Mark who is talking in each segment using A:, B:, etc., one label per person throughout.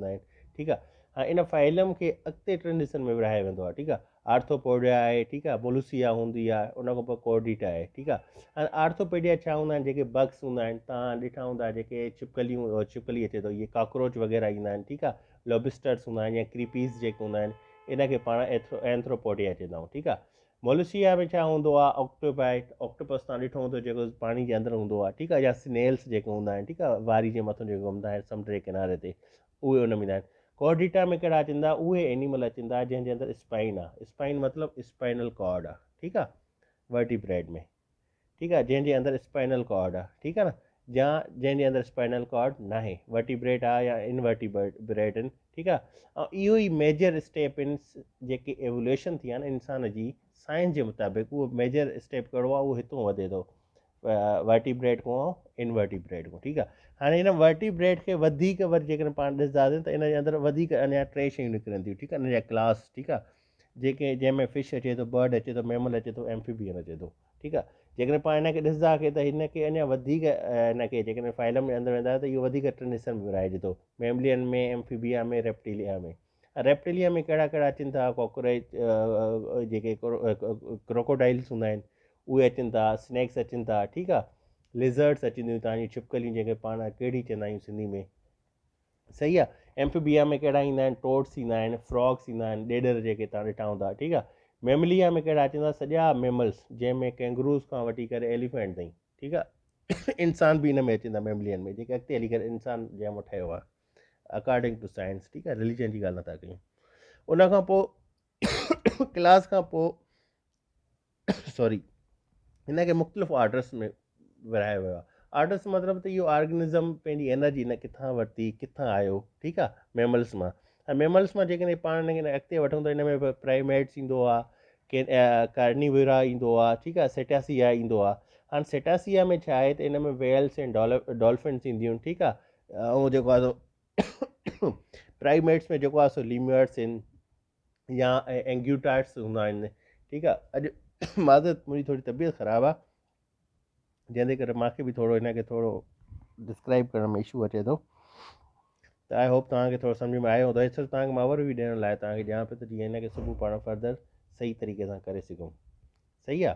A: ايندا آهن، ٺيڪ آ. هاڻي ان فائلم کي اڳتي ٽن حصن ۾ ورهايو ويندو آ، ٺيڪ آ. آرٿوپوڊيا آهي، ٺيڪ آ، مولوسيا هوندي آ، ان کان پوء ڪورڊيٽا آهي، ٺيڪ آ. هاڻي آرٿوپيڊيا ڇا هوندا آهن، جيڪي بگس هوندا آهن، توهان ڏٺا هوندا جيڪي ڇپڪليون، ڇپڪلي اچي ٿو، اهي ڪاڪروچ وغيره ايندا آهن، ٺيڪ آ، لوبسٽرس هوندا آهن يا ڪريپيز جيڪي هوندا آهن، ان کي پاڻ اينٿروپوڊيا چوندا آهيون، ٺيڪ آ. مولوسيا ۾ ڇا هوندو آ، آڪٽوپائي، آڪٽوپس توهان ڏٺو هوندو جيڪو پاڻي جي اندر هوندو آ، ٺيڪ آ، يا سنيلس جيڪي هوندا آهن، ٺيڪ آ، واري جي مٿان جيڪي گهمندا آهن سمنڊ جي ڪناري تي، اهي ان ۾ ايندا آهن. ڪورڊيٽا ۾ ڪهڙا اچن ٿا، اهي اينيمل اچن ٿا جنهن جي اندر اسپائن آ، اسپائن مطلب اسپائنل ڪارڊ آ، ٺيڪ آ، ورٽيبريٽ ۾، ٺيڪ آ، جنهن جي اندر اسپائنل ڪارڊ آ، ٺيڪ آ نه، يا جنهن جي اندر اسپائنل ڪارڊ ناهي، ورٽيبريٽ آ يا انورٽيبريٽ آهن، ٺيڪ آ. ۽ اهو ئي ميجر اسٽيپ ان جيڪي ايووليوشن ٿي آ نه انسان جي سائنس جي مطابق، اهو ميجر اسٽيپ ڪهڙو آ، اهو هتون وڌي ٿو، ورٽيبريٽ کان انورٽيبريٽ کان، ٺيڪ آ. هاڻي هن ورٽيبريٽ کي وڌيڪ وري جيڪڏهن پاڻ ڏسنداسين ته ان جي اندر وڌيڪ اڃا ٽي شيون نڪرن ٿيون، ٺيڪ آ، ان جا ڪلاس، ٺيڪ آ، جيڪي جنهن ۾ فش اچي ٿو، برڊ اچي ٿو، ميمل اچي ٿو، ايمفيبين اچي ٿو، ٺيڪ آ. جيڪڏهن پاڻ هن کي ڏسنداسين ته هن کي اڃا وڌيڪ هن کي جيڪڏهن فائلم جي اندر ويندا ته اهو وڌيڪ ٽن حصن ۾ ورهائجي ٿو، ميملين ۾، ايمفيبيا ۾، ريپٽيليا ۾. ريپٽيليا ۾ ڪهڙا ڪهڙا اچن ٿا، ڪاڪروچ جيڪي ڪروڪوڊائلس هوندا آهن اهي اچن ٿا، سنيڪس اچن ٿا، ٺيڪ آ، لزرڊس اچن ٿيون، تان جون ڇپڪليون جنهن کي پاڻ ڪهڙي چوندا آهيون سنڌي ۾، صحيح آ. ايمفيبيا ۾ ڪهڙا ايندا آهن، ٽوڊس ايندا آهن، فراگس ايندا آهن، ڏيڏر جيڪي تان ڏٺا هوندا، ٺيڪ آ. ميمليا ۾ ڪهڙا اچن ٿا، سڄا ميملس جنهن ۾ ڪينگروز کان وٺي ڪري ايليفينٽ تائين، ٺيڪ آ، انسان به ان ۾ اچن ٿا ميملين ۾، جيڪي اڳتي هلي ڪري انسان جنهن مان ٺهيو آ اڪارڊنگ ٽو سائنس، ٺيڪ آ، رليجن جي ڳالهه نٿا ڪيون. ان کان پوء ڪلاس کان پوء سوري هن کي مختلف آرڊرس ۾ ورهايو ويو آهي. آرڊرس مطلب ته اهو آرگنزم پنهنجي انرجي هن ڪٿان ورتي، ڪٿان آيو، ٺيڪ آ، ميملس مان. ۽ ميملس مان جيڪڏهن پاڻ هن کي اڳتي وٺون ته هن ۾ پرائميٽس ايندو آ، ڪارنيورا ايندو آ، ٺيڪ آ، سيٽاسيا ايندو آ. هاڻ سيٽاسيا ۾ ڇا آهي ته هن ۾ ويلس ۽ ڊولفنس اينديون آهن، ٺيڪ آ، ۽ جيڪو آ سو پرائميٽس ۾ جيڪو آ سو ليمرس آهن يا اينگيوٽائٽس هوندا آهن، ٺيڪ آ. اڄ معذرت منهنجي ٿوري طبيعت خراب آ، جنهن جي ڪري مانکي به ٿورو هن کي ٿورو ڊسڪرائب ڪرڻ ۾ اشو اچي ٿو. ته I hope توهان کي ٿورو سمجھ ۾ آيو هوندو. صرف توهان کي مان اوور ويو ڏيڻ لاء توهان کي ڏيان پيو ته جيئن هن کي صبح پاڻ فردر صحيح طريقي سان ڪري سگهون، صحيح آ.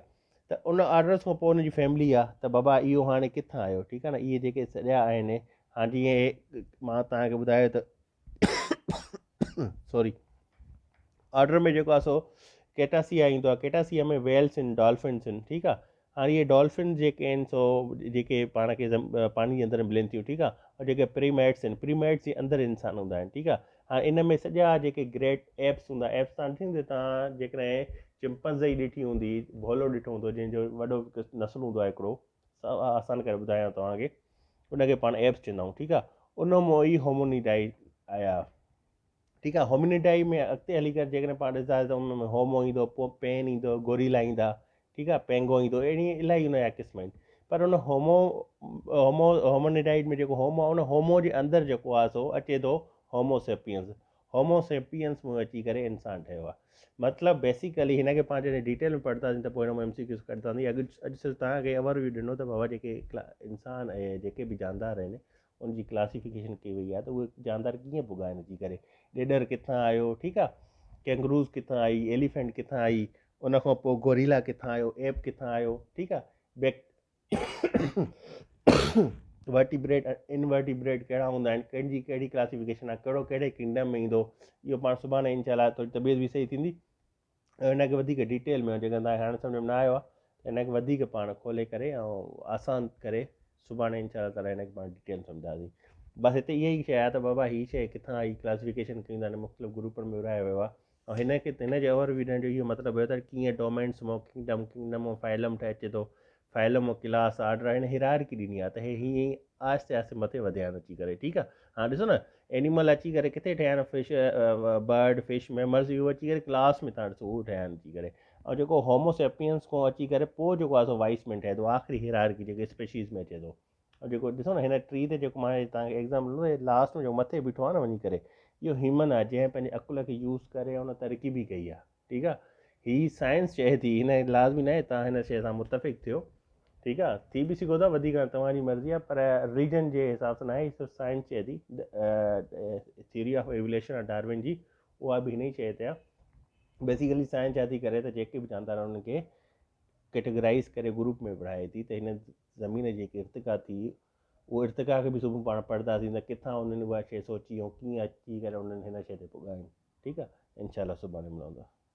A: ته ان آرڊرس کان پوء ان جي فيملي آ ته بابا اهو هاڻي ڪٿان آيو، ٺيڪ آ نه. اهي جيڪي سڏيا آهن هاڻي جيئن مان توهان کي ٻڌايو ته سوري آرڊر ۾ جيڪو آ سو ڪيٽاسيا ايندو آ، ڪيٽاسيا ۾ ويلس آهن، ڊالفنس آهن، ٺيڪ آ. هاڻي اهي ڊالفن جيڪي آهن سو جيڪي پاڻ کي پاڻي جي اندر ملن ٿيون، ٺيڪ آ. ۽ جيڪي پريميٽس آهن، پريميٽس جي اندر انسان هوندا آهن، ٺيڪ آ. هاڻي ان ۾ سڄا جيڪي گريٽ ايپس هوندا، ايپس تان ڏٺي هوندي تان جيڪڏهن چمپنزي ڏٺي هوندي، ڀولو ڏٺو هوندو جنهن جو وڏو نسل هوندو آهي هڪڙو، آسان ڪري ٻڌايان توهان کي، ان کي پاڻ ايپس چوندا آهيون، ٺيڪ آ. ان مان ئي هومونيڊائي آيا، ٺيڪ آ. هومينيڊائي ۾ اڳتي هلي ڪري جيڪڏهن پاڻ ڏسنداسين ته ان ۾ هومو ايندو، پوء پين ايندو، گوريلا ايندا، ٺيڪ آ، پينگو ايندو، اهڙي الاهي ان جا قسم آهن. پر ان هومو هومو هومينيڊائي ۾ جيڪو هومو آ، ان هومو جي اندر جيڪو آ سو اچي ٿو هومو سيپينز. هومو سيپينز مان اچي ڪري انسان ٺهيو آ. مطلب بيسيڪلي هن کي پاڻ جڏهن ڊيٽيل ۾ پڙهنداسين ته پوء هن مان ايم سي ڪيوز ڪڍنداسين. اڄ صرف توهان کي اوور ويو ڏنو ته بابا جيڪي انسان ۽ جيڪي به جاندار آهن ان جي ڪلاسيفڪيشن ڪئي وئي آهي ته اهي جاندار ڪيئن پڳا آهن اچي ڪري، ڏيڏر ڪٿان آيو، ٺيڪ آ، ڪينگروز ڪٿان آئي، ايليفينٽ ڪٿان آئي، ان کان پوء گوريلا ڪٿان آيو، ايپ ڪٿان آيو، ٺيڪ آ، بيڪ ورٽيبريٽ ۽ انورٽيبريٽ ڪهڙا هوندا آهن، ڪنهن جي ڪهڙي ڪلاسيفڪيشن آهي، ڪهڙو ڪهڙي ڪنگڊم ۾ ايندو، اهو پاڻ سڀاڻي انشاء الله ٿوري طبيعت به صحيح ٿيندي ۽ ان کي وڌيڪ ڊيٽيل ۾ جيڪڏهن توهان کي هاڻي سمجهه ۾ نه آيو آهي ته ان کي وڌيڪ پاڻ کولي ڪري ۽ آسان ڪري سڀاڻي انشاء الله تعالٰي ان کي پاڻ ڊيٽيل سمجهنداسين. بس هتي اها ئي شيء آهي ته بابا هي شيء ڪٿان آئي، ڪلاسيفڪيشن ڪيون ٿا، مختلف گروپن ۾ ورهايو ويو آهي ۽ هن کي هن جي اوور ويو ڏيڻ جو اهو مطلب هيو ته ڪيئن ڊومينس مان ڪنگڊم، ڪنگڊم مان فائلم ٺهي اچي ٿو، فائلم مان ڪلاس، آرڊر، هن هيرارڪي ڏني آهي ته هي هيئن ئي آهستي آهستي مٿي وڌيا آهن اچي ڪري، ٺيڪ آهي. هاڻ ڏسو نه اينيمل اچي ڪري ڪٿي ٺهيا آهن، فش، برڊ، فش، ميملز، اهو اچي ڪري ڪلاس ۾ تان ڏسو اهو ٺهيا آهن اچي ڪري. ۽ جيڪو هومو سيپينس کان اچي ڪري پوء جيڪو آهي سو وائس مين ٺهي ٿو، آخري هيرارڪي جيڪي اسپيشيز ۾ اچي ٿو. ۽ جيڪو ڏسو نه هن ٽري تي جيڪو مان توهان کي ايگزامپل ڏنو هي لاسٽ ۾ جيڪو مٿي بيٺو آهي نه وڃي ڪري اهو هيومن آهي جنهن پنهنجي عقل کي يوز ڪري ان ترقي به ڪئي آهي، ٺيڪ آهي. هي سائنس چئي ٿي، هن لازمي ناهي توهان هن شيء سان متفق ٿيو، ٺيڪ آ ٿي به سگهو ٿا وڌيڪ توهان جي مرضي آ پر رليجن جي حساب سان ناهي صرف سائنس چئي ٿي ٿيوري آف ايووليشن آ ڊارون جي اها به هن ئي شيء تي آ بيسيڪلي سائنس ڇا ٿي ڪري ته جيڪي به جاندار آهن انهن کي ڪيٽيگرائز ڪري گروپ ۾ ورهائي ٿي ته هن زمين جي جيڪي ارتقا ٿي اهو ارتقا کي به صبح پاڻ پڙهنداسين ته ڪٿان انهن اها شيء سوچي ۽ ڪيئن اچي ڪري انهن هن شيء تي پڳا آهن ٺيڪ آ انشاء الله سڀاڻي ملون ٿا.